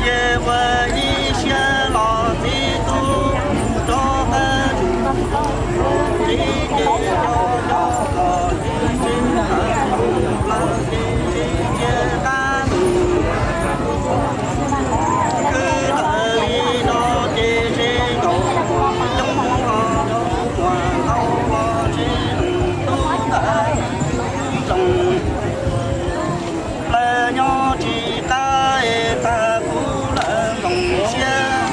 Cia ua ib siab los txib tub rov qab tsum, txib ces cov cov los txib txib qab mus, txib txib cia qab mus. Kwv lawm li no ces tsev nkaum coob ho rau muam ntau los tsev tub ntawd tsoom plaws nyob tsis qab es tag kuv lawv nploos siab,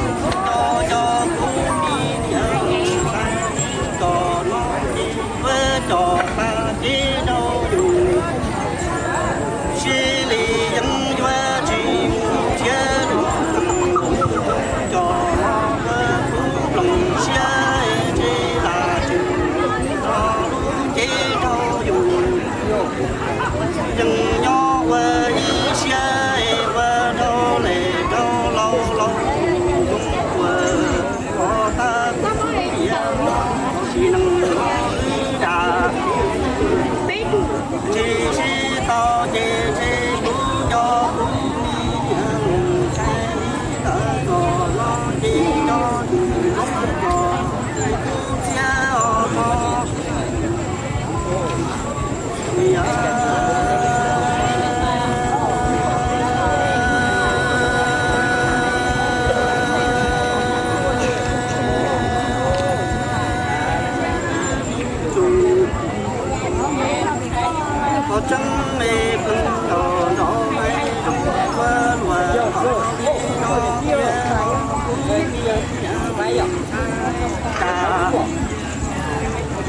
cov cov kuv mi niam ntxhais, cov no ces kuv cov tag kev rau yus, sib li yeej yuav tsis mus thiab lus, cov no kuv nploos siab es tsis lam tsis tso lub cev rau yus. Yeej nyob ua ib siab es ua rau lem rau laus laus, ua qhov tag kuv tias tsis neeg ib dag, tsis sib tau ces ntshe kuv cov kuv mi niam ntxhais li ntawd los no ces cov tus los kuv txiav os mog. Qhov tseeb me pheej tau nrov me zoo ua luag qhov tib no thiab kuv niam ntxhais tas.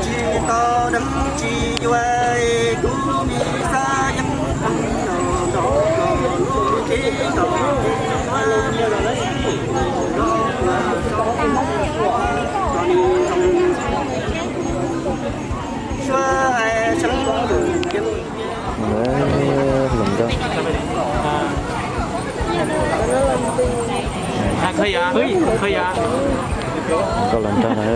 Tsis tau deev tsis yuav es kuv nim xav yeej pheej nrov nrov los lub cev nrov ua luag nrov ua luag nrov ua luag nrov. Suav hais seev lwm yeej Los nkauj. Koj los nrog na.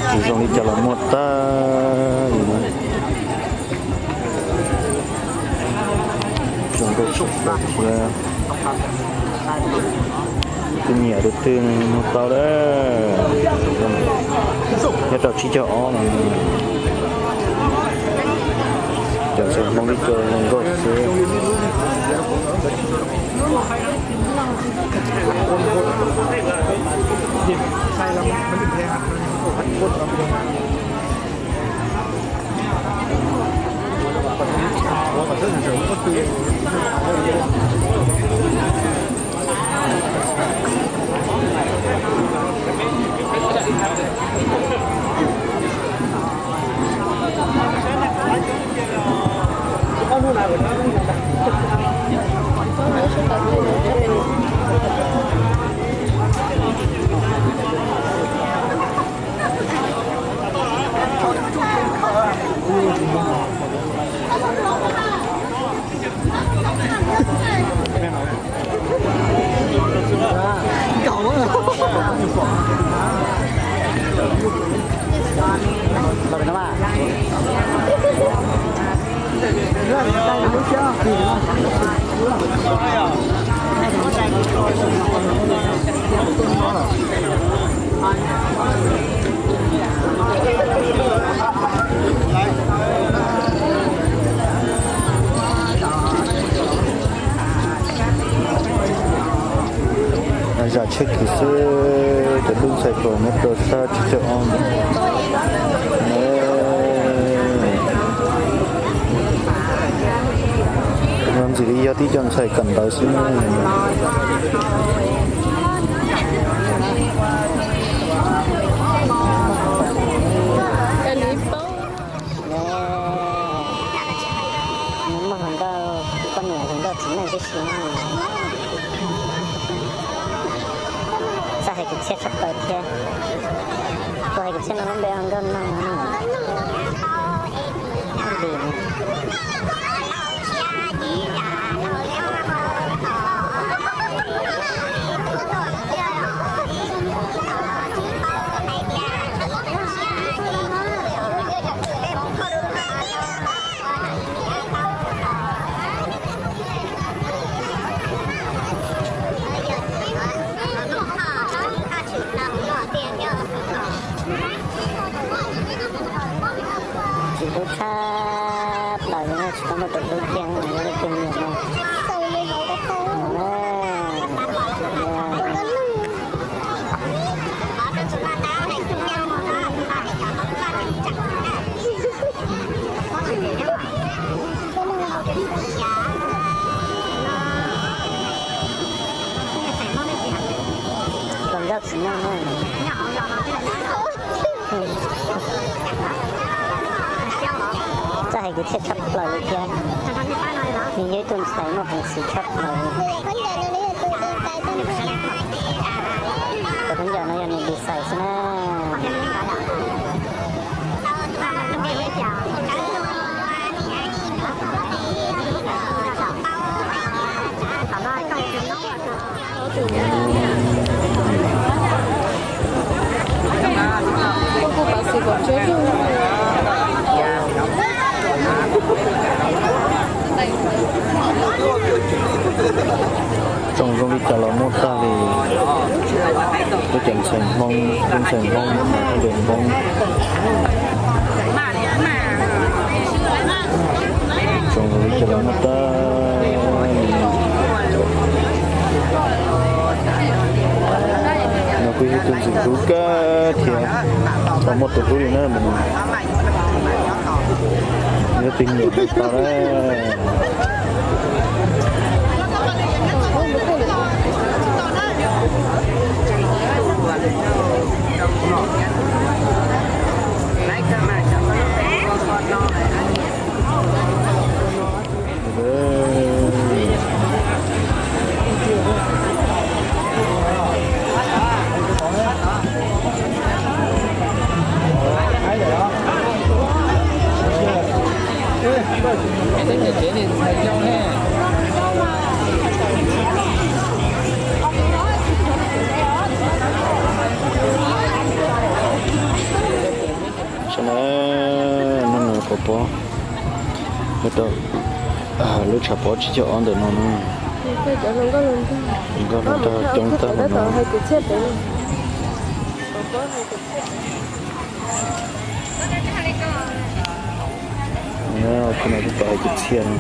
Tsis zoo li cas los muaj tag li na. Zoo nkauj tshaj plaws thiab. Tus nyiam tus twg muag tau lawm. Nyob rau tsib caug ob no. Cov ntxhais Hmoob ib co zoo nkauj xwb. Zam tsheb kis xwb, cov tub ntxhais hluas nyob rau sab tsib caug ob ntawd. Tib co ntxhais kawm ntawv xwb na. Muaj hluas nkauj, poj niam hluas nkauj txiv neej tib si. Txawj hais kwv txhiaj tshaj plaws thiab. Kuv hais kwv txhiaj no lub npe ua nkauj no. Li. Tsis hlub tshaj plaws li na, tsis tau muaj tus hlub kiag li na, yog leej twg nyiam no. Hluas nkauj txiv neej na. Txawj hais kwv txhiaj tshaj plaws li thiab. Nws yog ib tug ntxhais muaj peev xwm tshaj plaws li. Tus khaub ncaws no yog nws design xwb na. Tsoom zoo li cas los muaj tag li. Lub cev ntxhais Hmoob, lub ntxhais Hmoob, lub cev Hmoob. Tsoom zoo li cas los muaj tag. No kuj yog tus ntxim hlub kawg thiab, tsis tau muaj tus hlub li na. Yog tus nyiam tau na. Saib na, no nws qhov pob, lub tshav pob tsib caug ob ntawm no na. Nkauj hluas nraug coob tag no. Qhov no twb tau hais kwv txhiaj no.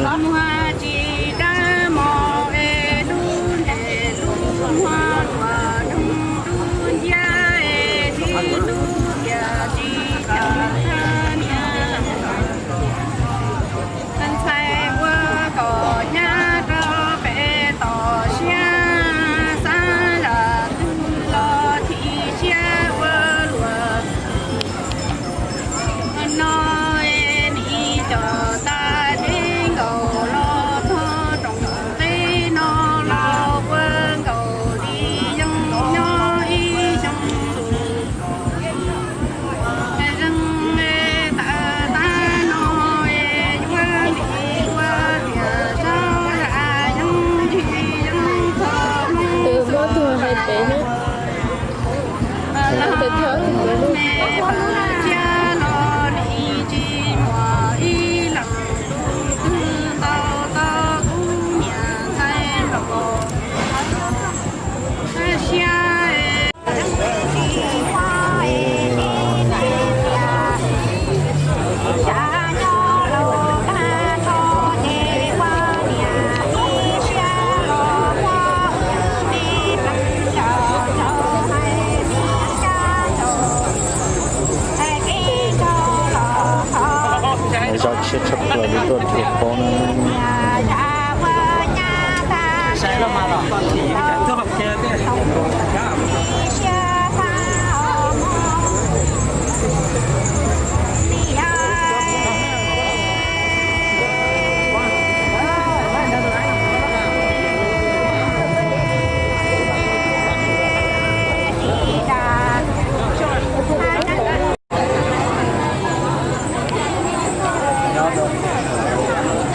Muag tsis dawb mos es lub ntsej lub muag luaj nroog dub nciab es tib tug tiam tsis cawm thawj niam ntxhais ua kom nyab rau pem tom siab, xav zam twg los chim siab ua luaj no es nim cov tag deb nkaus los txog rooj teb no los ua nkaus li yeej nyob ib xyoo. Zeeg tawm tag no es yuav lim ua tiam sab zam yeej ntsis yeej txog hnub xaus. Los me pam tsiab los nim tsis muaj ib leeg tus twg tau tau kuv niam ntxhais nraug siab. Zaj tshiab tshaj plaws li tuaj dhia pob na.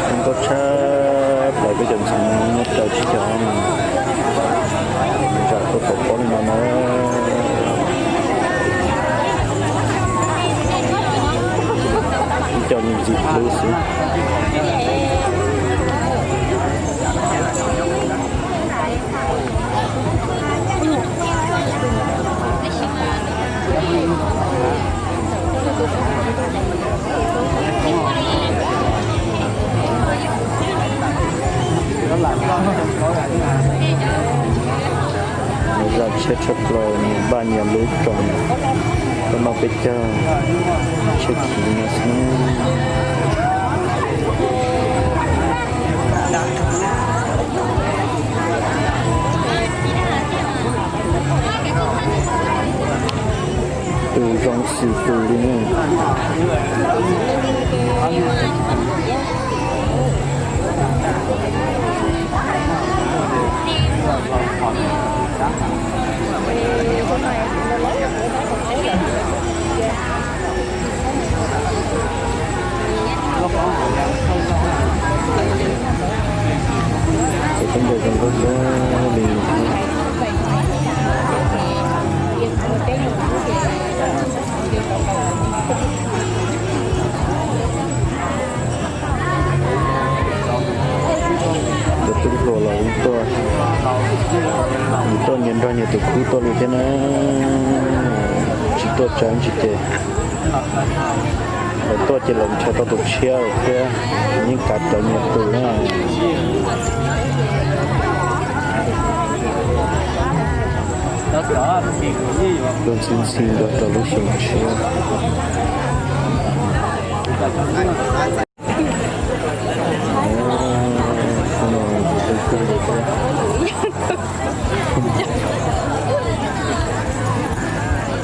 Zoo nkauj tshaj plaws peb cov ntxhais Hmoob nyob rau tsib caug ob no, zam tuaj pov pob li no na. Ib co me ntxim hlub xwb. Zaj tshiab tshaj plaws, npaj nyias lub roos, koj noj peb caug, tshiab khiv no xwb. Tus zoo xwm tus li ne. Cov tub ntsuag zoo nkauj kawg li. Cov tub hluas los tuaj, tuaj nyias nrog nyias tus khub tuaj li thiab na, tsis tuaj tsawg ntsis ces lawv tuaj ces lawv nrhiav tau tus tshiab lawm thiab, yeej kav cawv nyias tus na. Tuaj ntxhi ntxhi nrog rau lub xyoo tshiab.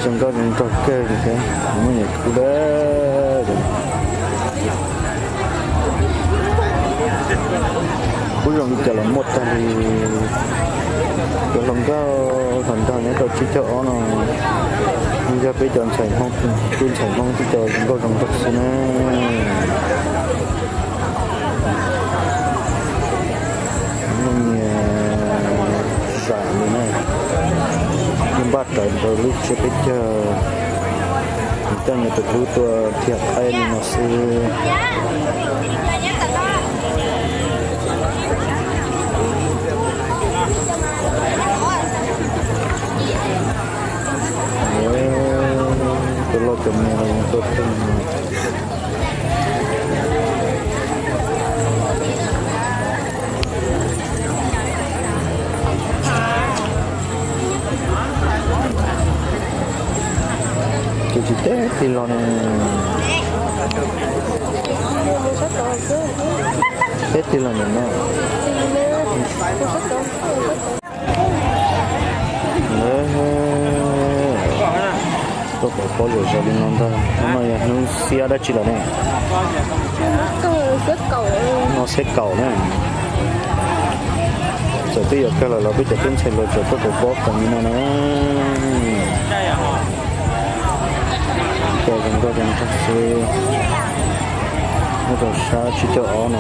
Zoo nkauj zoo nraug kawg li thiab, muaj nyias khub dawb. Kuj zoo li cas los muaj tag li. Cov hluas nkauj hluas nraug nyob rau tsib caug ob no, yog peb cov ntxhais Hmoob, tus ntxhais Hmoob tib co zoo nkauj zoo nraug xwb na. Muaj nyias zam li na, npaj rawv rau lub tsiab peb caug, coj nyias tus hlub tuaj dhia qaib li no xwb. Cov loj cov me los tuaj theej no. Tig los ne, peb tig los ne no. Koj pom pob luam zom li no ntag, hnub no yog hnub xiab dab tsi lawm ne? No xiab kaum na. Txawm twb yuav kawg lawm los peb cov tub ntxhais hluas tseem tuaj pom pob khoom li no na. Cov zoo nkauj cov nrog xwb. Nyob rau sab tsib caug ob no.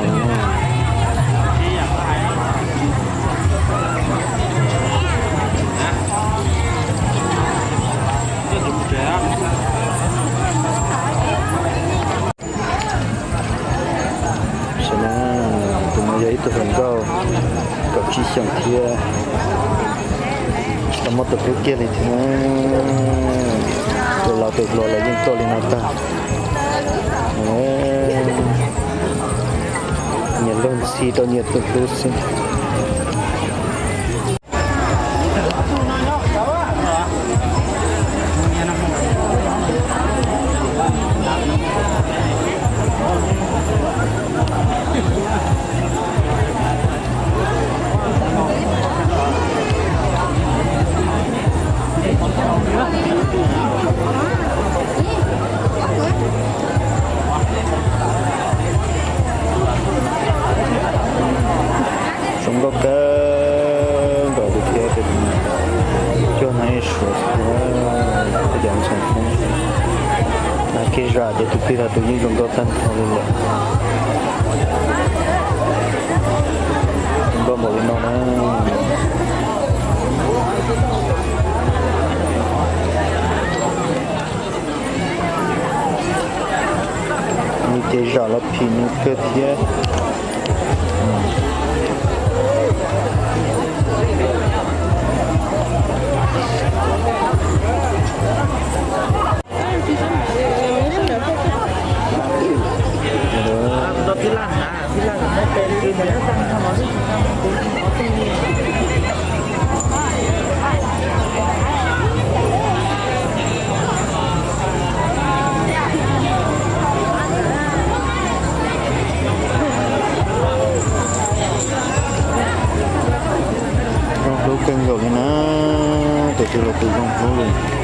Saib na, tus no yog ib tug hluas nkauj kaum tsib xyoos thiab, tsis tau muaj tus hlub kiag li thiab na. Tus laus tus hluas los yeej tuaj li no tag. Nyias luag ntxhi rau nyias tus hlub xwb. Zoo nkauj kawg nkaus li thiab. Cuag no ib suav thiab, cov ntxhais Hmoob na, kev zam ces tus twg los tus yeej zoo nkauj tag nrho li lawm. Zoo nkauj npaum li no na. Nws ces zam los phim nws kawg thiab. Zoo hlub kawg nkaus li na, tus twg los tus zoo hlub li.